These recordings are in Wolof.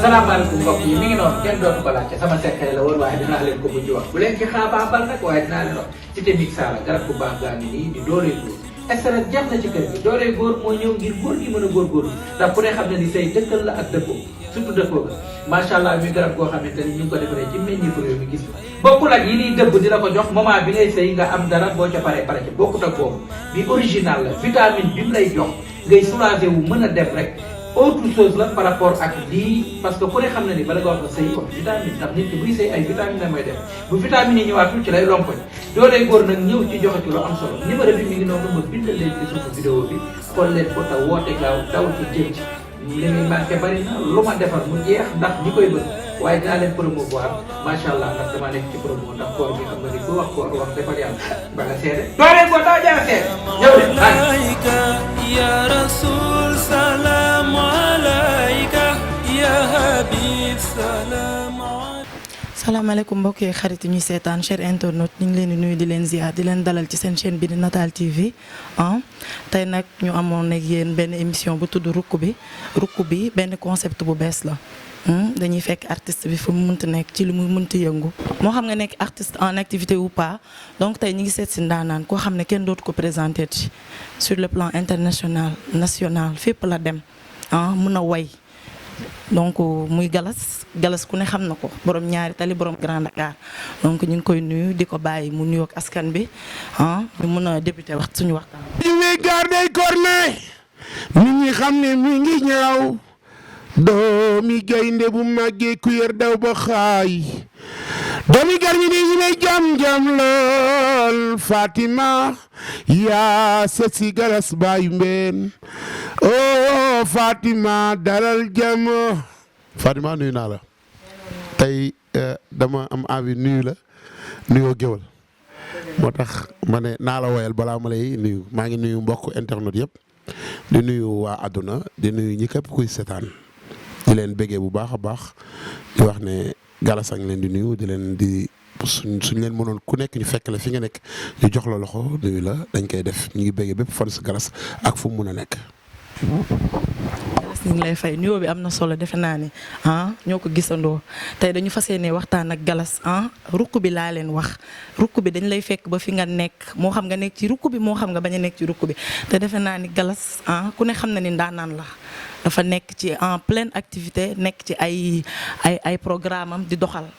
salaamaaleykum mbokk yi mi ngi noonu kenn dootu ko laajte sama secret la woon waaye dinaa leen ko mujj wax bu leen ci xaabaabal nag waaye dinaa leen wax cité Mixala garab bu baax gaa ngi nii di dooleel góor extrait jeex na ci kër gi dooleel góor moo ñëw ngir góor gi mën a góorgóorlu ndax ku ne xam ne ni say dëkkal la ak dëppoo surtout dëppoo ga macha allah mi garab goo xamante ni ñu ngi ko defaree ci meññeefu réew mi gis nga bokkul ak yi niy dëbb di la ko jox moment bi ngay sëy nga am dara boo ca pare ca bokkut ak boobu bi original la vitamine bi mu lay jox ngay soulager wu mën a dem rek autre chose la par rapport ak lii parce que ku ne xam na ni bala nga wax ko sëy wax vitamine ndax nit ki buy sëy ay vitamine la mooy def bu vitamine yi ñëwaatul ci lay lompoñ doolee góor nag ñëw ci joxe ci lu am solo numéro bi mi ngi noonu ma bindal leen ci suufu vidéo bi xool leen ko te woote gaaw daw ci jëm ci li muy manqué bari na lu ma defar mu jeex ndax ñi koy bëgg waaye dinaa leen promouvoir macha allah ndax dama nekk ci promo ndax koor bi xam nga ni ku wax koor wax defal yàlla ba nga seede doolee góor daa jara seede ñëw de ya rasul salam alayka ya habib salam. salaamaaleykum mbokk yi xarit yi ñuy seetaan cher internaute ñu ngi leen di nuyu di leen ziar di leen dalal ci seen chaîne bi di Natal TV tey nag ñu amoon ak yéen benn émission bu tudd rukk bi benn concept bu bees la dañuy fekk artiste bi fu mu mënti nekk ci li mu mënti yëngu moo xam nga nekk artiste en activité ou pas donc tey ñu ngi seet si ndaanaan koo xam ne kenn dootu ko présenté ci sur le plan international national fépp la dem mën a way donc muy galas ku ne xam na ko borom ñaari tali borom Grand Dakar donc ñu ngi koy nuyu di ko bàyyi mu nuyoog askan bi ñu mën a débuté wax suñu waxtaan. ñu ngi garder corne nit ñi xam ne mi ngi ñaaw doomi gaynde bu màggee ku yër daw ba xaay doomi garmi ni ñu lay jam lool Fatima yaa set si galas baayu mbeen oh Fatima dalal jàmm. Fatima nuyu naa la tey dama am envie nuyu la nuyoo géwal moo tax ma ne naa la woyal balaa ma lay nuyu maa ngi nuyu mbokk internet yëpp di nuyu waa àdduna di nuyu ñi képp kuy seetaan di leen bëggee bu baax a baax di wax ne Galas a ngi leen di nuyu di leen di suñ leen mënoon ku nekk ñu fekk la fi nga nekk ñu jox la loxo nuyu la dañ koy def ñu ngi bëggee bépp fan si Galas ak fu mu mën a nekk. ñu ngi lay fay nuyoo bi am na solo defe naa ni ñoo ko gisandoo tey dañu fas yéene waxtaan ak Galas rukk bi laa leen wax rukk bi dañ lay fekk ba fi nga nekk moo xam nga nekk ci rukk bi moo xam nga bañ a nekk ci rukk bi te defe naa ni Galas ku ne xam na ni ndaanaan la dafa nekk ci en pleine activité nekk ci ay programme am di doxal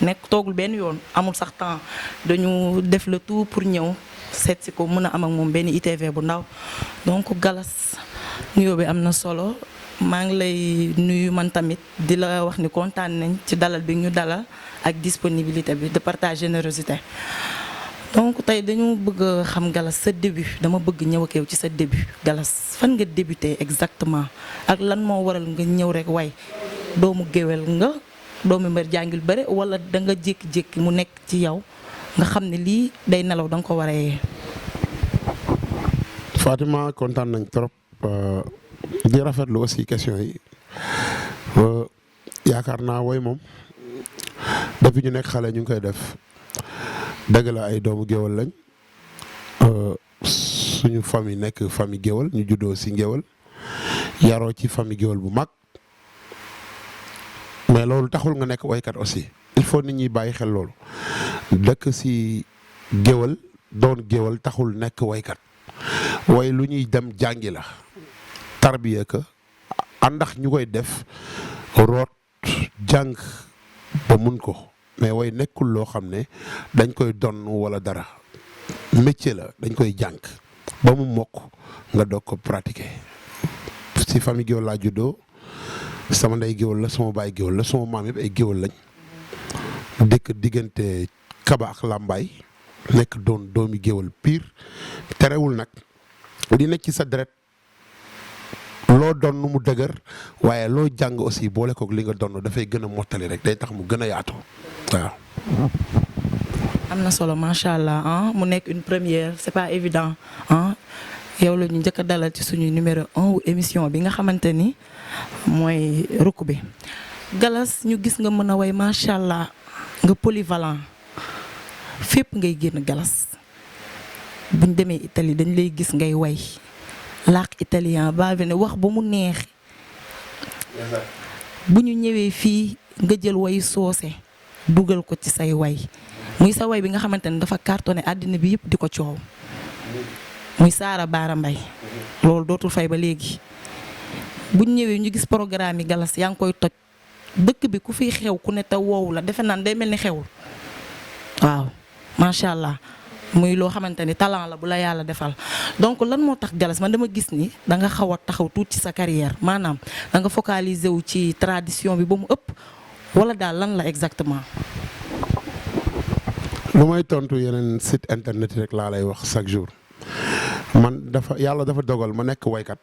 nekk toogul benn yoon amul sax temps dañu def le tout pour ñëw seet si ko mën a am ak moom benn ITV bu ndaw donc Galas nuyoo bi am na solo maa ngi lay nuyu man tamit di la wax ni kontaan nañ ci dalal bi ñu dalal ak disponibilité bi de partage générosité donc tey dañu bëgg xam Galas sa début dama bëgg ñëw ak yow ci sa début Galas fan nga débuté exactement ak lan moo waral nga ñëw rek way doomu géwél nga doomu mbër jàngil bëre wala da nga jékki-jékki mu nekk ci yow nga xam ne lii day nelaw da nga ko war a yee. Fatima kontaan nañ trop di rafetlu aussi question yi yaakaar naa woy moom depuis ñu nekk xale ñu ngi koy def dëgg la ay doomu géwal lañ suñu famille nekk famille géwal ñu juddoo si géwal yaroo ci famille géwal bu mag mais loolu taxul nga nekk woykat aussi il faut nit ñi bàyyi xel loolu dëkk si géwal doon géwal taxul nekk woykat way lu ñuy dem jàngi la tarbiya ka àndax ñu koy def root jàng ba mun ko mais way nekkul loo xam ne dañ koy donn wala dara métier la dañ koy jàng ba mu mokk nga doog ko pratiquer si famille géwal laa juddoo sama ndey géwal la sama baay géwal la sama maam yëpp ay géwal lañ dëkk diggante Kaba ak Lambaay nekk doon doomi géwal pire terewul nag di nekk ci sa deret loo doon nu mu dëgër waaye loo jàng aussi boole kook li nga doon dafay gën a mottali rek day tax mu gën a yaatu waaw. am na solo macha allah mu nekk une première c'est pas évident yow la ñu njëkk a dalal ci suñu numéro 1 wu émission bi nga xamante ni mooy rukk bi Galas ñu gis nga mën a way macha allah nga polyvalent fépp ngay génn Galas buñ demee Italie dañ lay gis ngay way làkk italien ba ne wax ba mu neex bu ñu ñëwee fii nga jël way soose dugal ko ci say way muy sa way bi nga xamante ne dafa cartonné àddina bi yëpp di ko coow muy Saara Baara Mbay loolu dootul fay ba léegi bu ñu ñëwee ñu gis programme yi Galas yaa ngi koy toj dëkk bi ku fiy xew ku ne te woowu la defe naan day mel ni xewul waaw macha allah muy loo xamante ni talent la bu la yàlla defal donc lan moo tax Galas man dama gis ni da nga xaw a taxaw tuuti ci sa carrière maanaam da nga focaliser wu ci tradition bi ba mu ëpp wala daal lan la exactement. lu may tontu yeneen site internet rek laa lay wax chaque jour man yàlla dafa dogal ma nekk waykat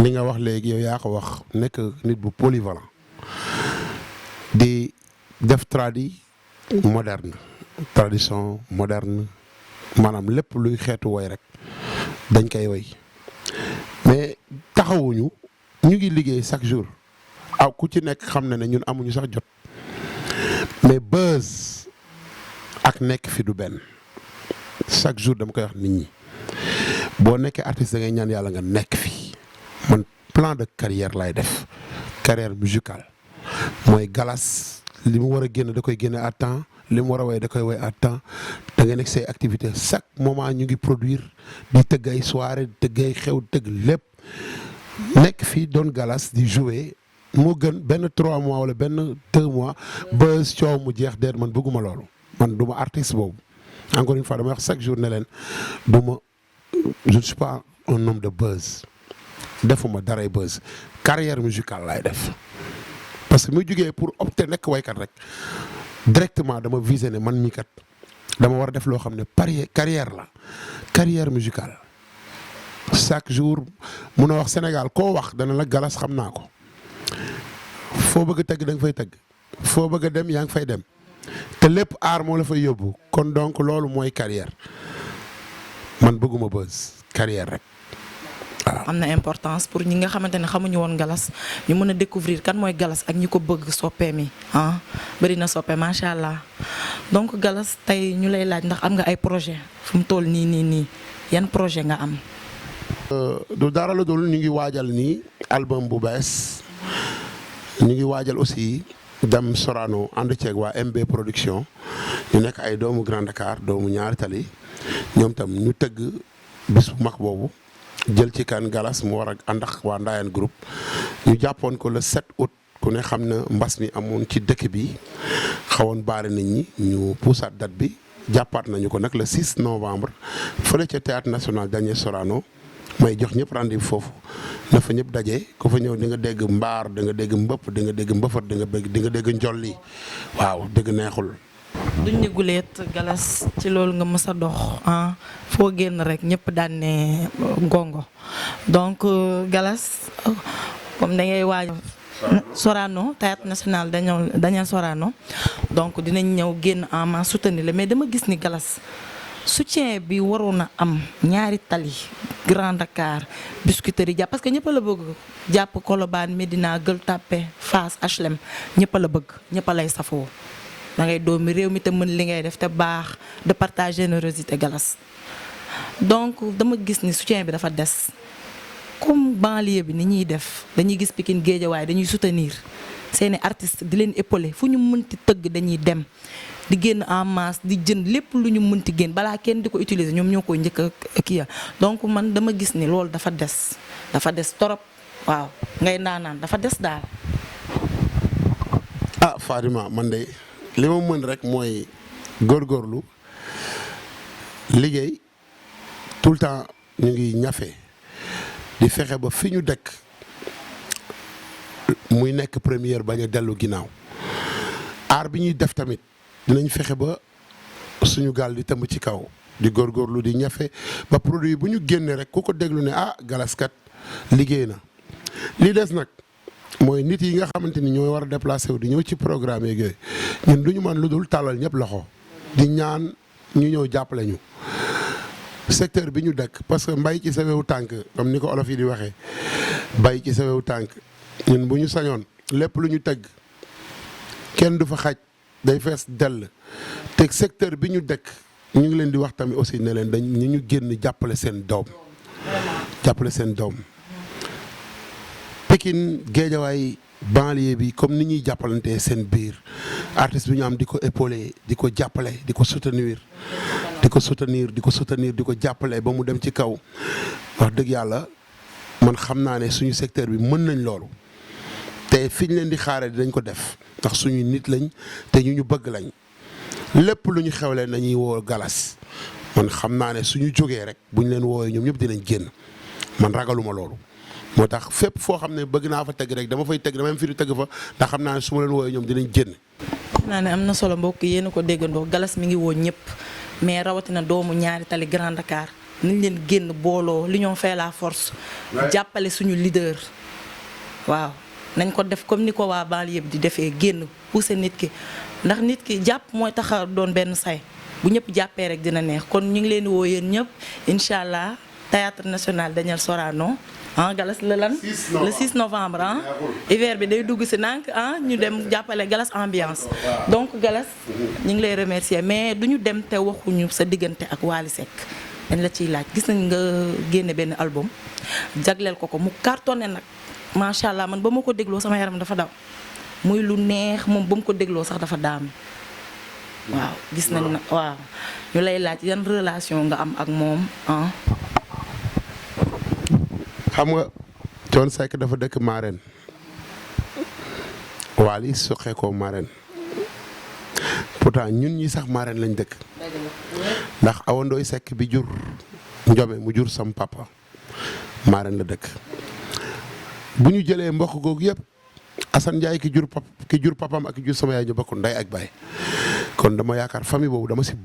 li nga wax léegi yow yaa ko wax nekk nit bu polyvalent di def tradition moderne maanaam lépp luy xeetu woy rek dañ koy woy mais taxawuñu ñu ngi liggéey chaque jour aw ku ci nekk xam na ne ñun amuñu sax jot mais buzz ak nekk fi du benn chaque jour dama koy wax nit ñi boo nekkee artiste da ngay ñaan yàlla nga nekk fi man plan de carrière lay def carrière musicale mooy Galas li mu war a génn da koy génne à temps li mu war a woy da koy woy à temps da nga nekk say activité chaque moment ñu ngi produire di tëgg ay soirée di tëgg ay xew tëgg lépp nekk fii doon Galas di jouer moo gën benn 3 mois wala benn 2 mois buzz coow mu jeex deet man bëgguma loolu man du ma artiste boobu encore une fois dama wax chaque jour ne leen je ne suis pas un homme de buzz defuma daray buzz carrière musicale laay def parce que muy jógee pour opter nekk waykat rek directement dama visé ne man mii kat dama war a def loo xam ne carrière la carrière musicale chaque jour mun a wax Sénégal koo wax dana la Galas xam naa ko foo bëgg a tëgg da nga fay tëgg foo bëgg a dem yaa ngi fay dem te lépp aar moo la fay yóbbu kon donc loolu mooy carrière man bëgguma buzz carrière rek waaw. am na importance pour ñi nga xamante ne xamuñu woon Galas ñu mën a découvrir kan mooy Galas ak ñi ko bëgg soppee mi bëri na soppe macha allah donc Galas tey ñu lay laaj ndax am nga ay projet fu mu toll nii yan projet nga am. du dara la dul ñu ngi waajal nii album bu bees ñu ngi waajal aussi dem Sorano ànd ceeg waa MB production ñu nekk ay doomu Grand Dakar doomu ñaari tali ñoom tam ñu tëgg bis bu mag boobu jël ci kan Galas mu war a ànd ak waa Ndayane groupe ñu jàppoon ko le 7 août ku ne xam na mbas mi amoon ci dëkk bi xawoon baare nit ñi ñu puusaat date bi jàppaat nañu ko nag le 6 novembre fële ca théâtre national Daniel Sorano may jox ñëpp rendez-vous foofu na fa ñëpp daje ku fa ñëw di nga dégg mbaar di nga dégg mbëpp di nga dégg mbëfat di nga dégg njolli waaw dégg neexul. duñ ne guleet Galas ci loolu nga mës a dox foo génn rek ñëpp daan ne gongo donc Galas comme da ngay waaj Sorano théâtre national Daniel Sorano donc dinañ ñëw génn en masse soutenir la mais dama gis ni Galas soutien bi waroon a am ñaari tali Grand Dakar Biscuiterie jàpp parce que ñëpp la bëgg jàpp Colobane Médina Gueule Tapée Fass HLM ñëpp la bëgg ñëpp lay safoo da ngay doomi réew mi te mën li ngay def te baax de partage générosité Galas donc dama gis ni soutien bi dafa des comme banlieue bi ni ñuy def dañuy gis Pikine Guédiawaye dañuy soutenir seeni artistes di leen épauler fu ñu mënti tëgg dañuy dem di génn en masse di jënd lépp lu ñu mënti génn balaa kenn di ko utiliser ñoom ñoo koy njëkk a kii donc man dama gis ni loolu dafa des torop waaw ngay naanaan dafa des daal. Fadima man de li ma mën rek mooy góorgóorlu liggéey tout le temps ñu ngi ñafe di fexe ba fi ñu dëkk muy nekk première bañ a dellu ginnaaw aar bi ñuy def tamit dinañ fexe ba suñu gaal di tëmb ci kaw di góorgóorlu di ñafe ba produit bu ñu génnee rek ku ko déglu ne Galas kat liggéey na li des nag mooy nit yi nga xamante ni ñooy war a déplacé wu di ñëw ci programme yeeg yooyu ñun du ñu mën lu dul tàllal ñëpp loxo di ñaan ñu ñëw jàppale ñu secteur bi ñu dëkk parce que mbay ci sa wewu tànk comme ni ko olof yi di waxee bay ci sa wewu tànk ñun bu ñu sañoon lépp lu ñu tëgg kenn du fa xaj day fees dell te secteur bi ñu dëkk ñu ngi leen di wax tamit aussi ne leen dañ ñu génn jàppale seen doom Pikine Guédiawaye banlieue bi comme ni ñuy jàppalantee seen biir artiste bi ñu am di ko épauler di ko jàppale di ko soutenir di ko jàppale ba mu dem ci kaw wax dëgg yàlla man xam naa ne suñu secteur bi mën nañ loolu te fi ñu leen di xaaree dinañ ko def ndax suñu nit lañ te ñu bëgg lañ lépp lu ñu xewlee nañuy woo Galas man xam naa ne suñu jógee rek bu ñu leen woowee ñoom ñëpp dinañ génn man ragaluma loolu moo tax fépp foo xam ne bëgg naa fa tëgg rek dama fay tëgg dama am fi di tëgg fa ndax xam naa ne su ma leen woowee ñoom dinañ génn. xam naa ne am na solo mbokk yéen a ko déggandoo Galas mi ngi woo ñëpp mais rawatina doomu ñaari tali Grand Dakar nañ leen génn booloo l'union fait la force. jàppale suñu leader. waaw nañ ko def comme ni ko waa banlieue bi di defee génn pousser nit ki ndax nit ki jàpp mooy tax a doon benn say bu ñëpp jàppee rek dina neex kon ñu ngi leen di woo yéen ñëpp incha allah théâtre national Daniel Sorano Galas le 6 novembre hiver bi day dugg si nànk ñu dem jàppale Galas ambiance donc Galas ñu ngi lay remercier mais duñu dem te waxuñu sa diggante ak Wally Seck dañ la ciy laaj gis nañ nga génne benn album jagleel ko mu cartonné nag macha allah man ba ma ko dégloo sama yaram dafa daw muy lu neex moom ba mu ko dégloo sax dafa daam waaw gis nañ na waaw ñu lay laaj yan relation nga am ak moom xam nga Thione Seck dafa dëkk Marène Wally soxee ko Marène pourtant ñun ñi sax Marène lañ dëkk ndax Awa Ndoye Seck bi jur Njome mu jur sam papa Marène la dëkk bu ñu jëlee mbokk googu yëpp Assane Ndiaye ki jur papam ak ki jur sama yaay ñu bokk ndey ak baay kon dama yaakaar famille boobu dama si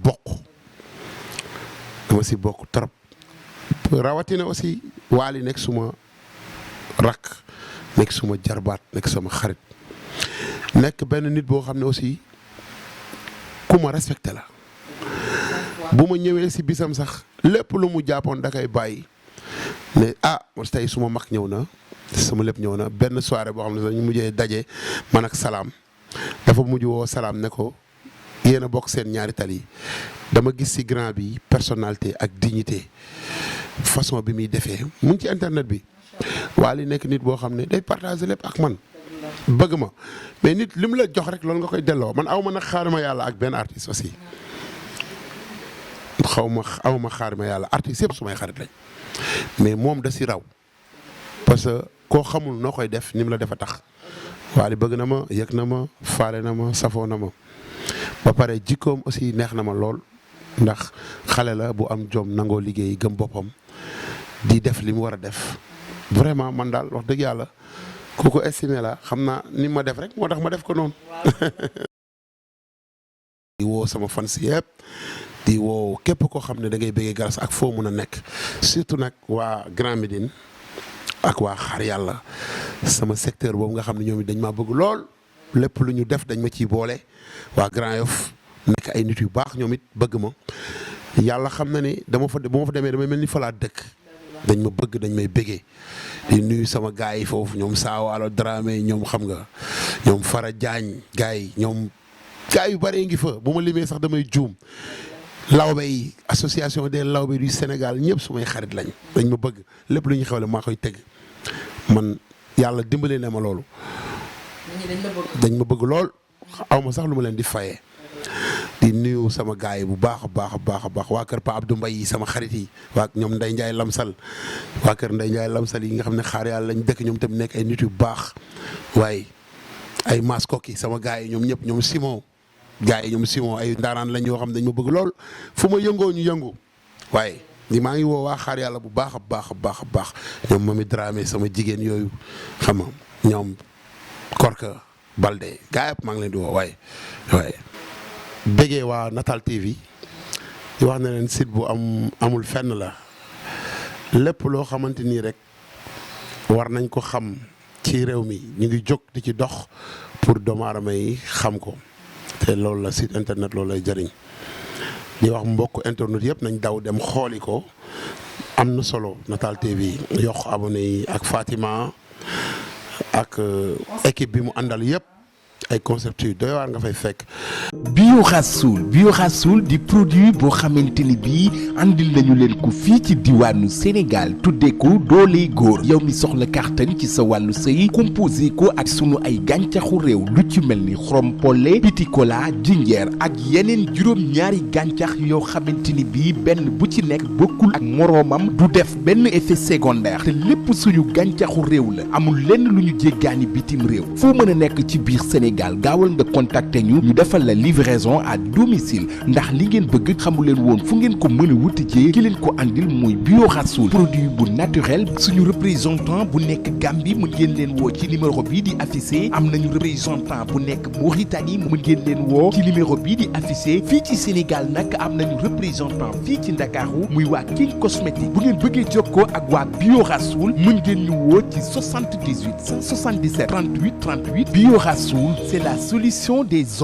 bokk trop rawatina aussi Wally nekk suma rakk nekk suma jarbaat nekk sama xarit nekk benn nit boo xam ne aussi ku ma respecté la bu ma ñëwee si bisam sax lépp lu mu jàppoon da koy bàyyi ne mo tey suma mag ñëw na sama lépp ñëw na benn soirée boo xam ne sax ñu mujjee daje man ak Salaam dafa mujj woo Salaam ne ko yéen a bokk seen ñaari tali dama gis ci grand bi personnalité ak dignité façon bi muy defee mu ngi ci internet bi Wally nekk nit boo xam ne day partager lépp ak man bëgg ma mais nit li mu la jox rek loolu nga koy delloo man aw ma nag xaarima yàlla ak benn artiste aussi aw ma xaarima yàlla artiste yëpp sumay xarit lañ mais moom da si raw parce que koo xamul noo koy def ni mu la defa tax Wally bëgg na ma yëg na ma faale na ma safoo na ma ba pare jikkoom aussi neex na ma lool ndax xale la bu am jom nangoo liggéey gëm boppam di def li mu war a def vraiment man daal wax dëgg yàlla ku ko estimé la xam naa ni ma def rek moo tax ma def ko noonu. di woo sama fans yëpp di woo képp koo xam ne da ngay bëggee Galas ak foo mun a nekk surtout nag waa Grand Médine ak waa Xaar Yàlla sama secteur boobu nga xam ne ñoom it dañ maa bëgg lool lépp lu ñu def dañ ma ciy boole waa Grand Yoff nekk ay nit yu baax ñoom it bëgg ma yàlla xam na ne bu ma fa demee damay mel ni fa laa dëkk dañ ma bëgg dañ may bëggee di nuyu sama gars yi foofu ñoom Saawaalo Dramé ñoom xam nga ñoom Fara Diagne gars yi ñoom gars yu bëree ngi fa bu ma limee sax damay juum lawbe yi association des lawbe du Sénégal ñëpp sumay xarit lañ dañ ma bëgg lépp lu ñu xewle maa koy tëgg man yàlla dimbale na ma loolu dañ ma bëgg lool aw ma sax lu ma leen di fayee di nuyu sama gars yi bu baax a baax waa kër Pa Abdou Mbaye yi sama xarit yi waa ñoom Ndeye Ndiaye Lamsal waa kër Ndeye Ndiaye Lamsal yi nga xam ne Xaar Yàlla lañ dëkk ñoom tamit nekk ay nit yu baax waaye ay maas kokki sama gars yi ñoom ñëpp ñoom Simon gars yi ñoom Simon ay ndaaraan lañ yoo xam ne dañ ma bëgg lool fu ma yëngoo ñu yëngu waaye ni maa ngi woo waa Xaar Yàlla bu baax a baax ñoom Mami Dramé sama jigéen yooyu xam nga ñoom Korka Balde gars yëpp maa ngi leen di woo waaye bëggee waa Natal TV di wax na leen site bu amul fenn la lépp loo xamante nii rek war nañ ko xam ci réew mi ñu ngi jóg di ci dox pour doomu aadama yi xam ko te loolu la site internet loolu lay jëriñ di wax mbokk internet yëpp nañ daw dem xooli ko am na solo Natal TV yokk abonné yi ak Fatima ak équipe bi mu àndal yëpp ay concept yu doy waar nga fay fekk. Biorasoul di produit boo xamante ni bii andil nañu leen ko fii ci diwaanu Sénégal tuddee ko dooley góor yow mi soxla kàttan ci sa wàllu sëy composé ko ak sunu ay gàncaxu réew lu ci mel ni xorom-polle pitikola jinjeer ak yeneen juróom-ñaari gàncax yoo xamante ni bii benn bu ci nekk bokkul ak moroomam du def benn effet secondaire te lépp suñu gàncaxu réew la amul lenn lu ñu jéggaani bitim réew foo mën a nekk ci biir Sénégal gaawal nga contacter ñu defal la livraison à domicile ndax li ngeen bëgg xamu leen woon fu ngeen ko mën a wutijee ki leen ko andil mooy Biorasoul produit bu naturel suñu représentant bu nekk Gambie mën ngeen leen woo ci numéro bii di affiché am nañu représentant bu nekk Mauritanie mën ngeen leen woo ci numéro bii di affiché fii ci Sénégal nag am nañu représentant fii ci Ndakaaru muy waa King Cosmétique bu ngeen bëggee jokkoo ak waa Biorasoul mën ngeen ñu woo ci 78 177 38 38 Biorasoul c'est la solution des hommes.